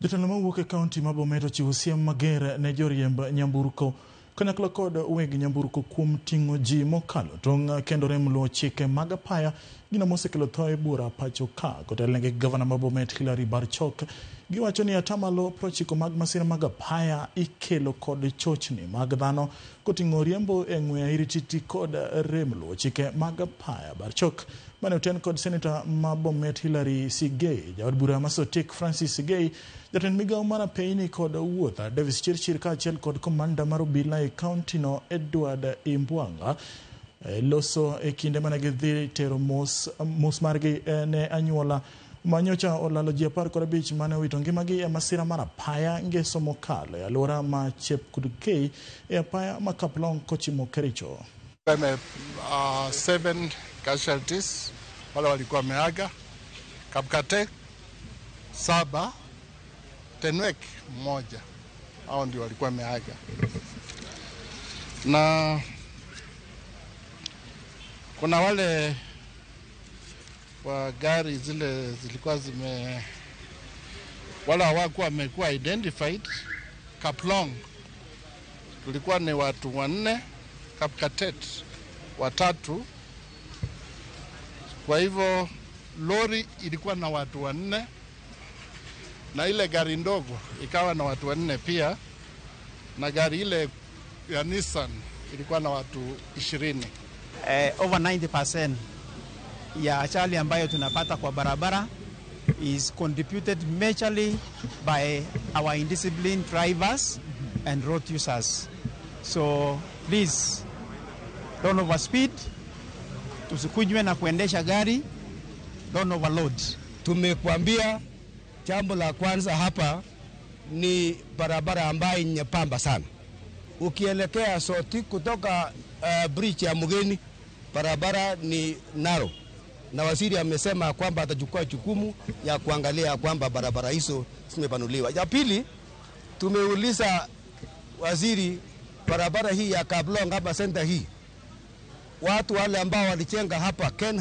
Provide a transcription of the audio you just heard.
Jotelo mawuok e kaunti ma Bomet ochiwo siem mager ne joriemb nyamburko kanyakla kod weg nyamburko kuom ting'o ji mokalo tong' kendo rem luwo chike mag apaya, gino mosekelo tho e buora pacho ka. Kotelnegi gi gavana ma Bomet Hilary Barchok, giwacho ni atamalo 90 mag masira mag apaya ikelo kod chochni mag dhano koting'o riembo e ng'we airititi kod rem luwo chike mag apaya. Barchok mane oten kod seneta ma Bomet Hilary Sigei, jaod bura ma Sotik Francis Sigei, jatend migawo mar apeyni kod wuoth Davis Chirchir kaachiel kod komanda mar obila e kaunti no Edward Imbwanga loso e kinde mane gidhi tero mos margi ne anyuola manyocha olalo ji 15 mane owito ngimagi e masira mar apaya ngeso mokalo e alwora ma Chepkurkei e apaya ma Kaplong kochimo Kericho. 7 casualties wale walikuwa wameaga, Kapkatet 7, Tenwek 1, hao ndio walikuwa wameaga. Na kuna wale wa gari zile zilikuwa zime, wala hawakuwa wamekuwa identified. Kaplong tulikuwa ni watu 4, Kapkatet 3. Kwa hivyo lori ilikuwa na watu 4 na ile gari ndogo ikawa na watu 4 pia, na gari ile ya Nissan ilikuwa na watu 20. Over 90% ya ajali ambayo tunapata kwa barabara is contributed majorly by our indisciplined drivers and road users. So please don't overspeed, tusikunywe na kuendesha gari, don't overload. Tumekuambia jambo la kwanza hapa ni barabara ambayo nyembamba sana. Ukielekea Sotik kutoka bridge ya Mugeni, barabara ni narrow. Na waziri amesema kwamba atachukua jukumu ya kuangalia kwamba barabara hizo zimepanuliwa. Ya pili, tumeuliza waziri barabara hii ya Kaplong hapa center hii, watu wale ambao walijenga hapa Ken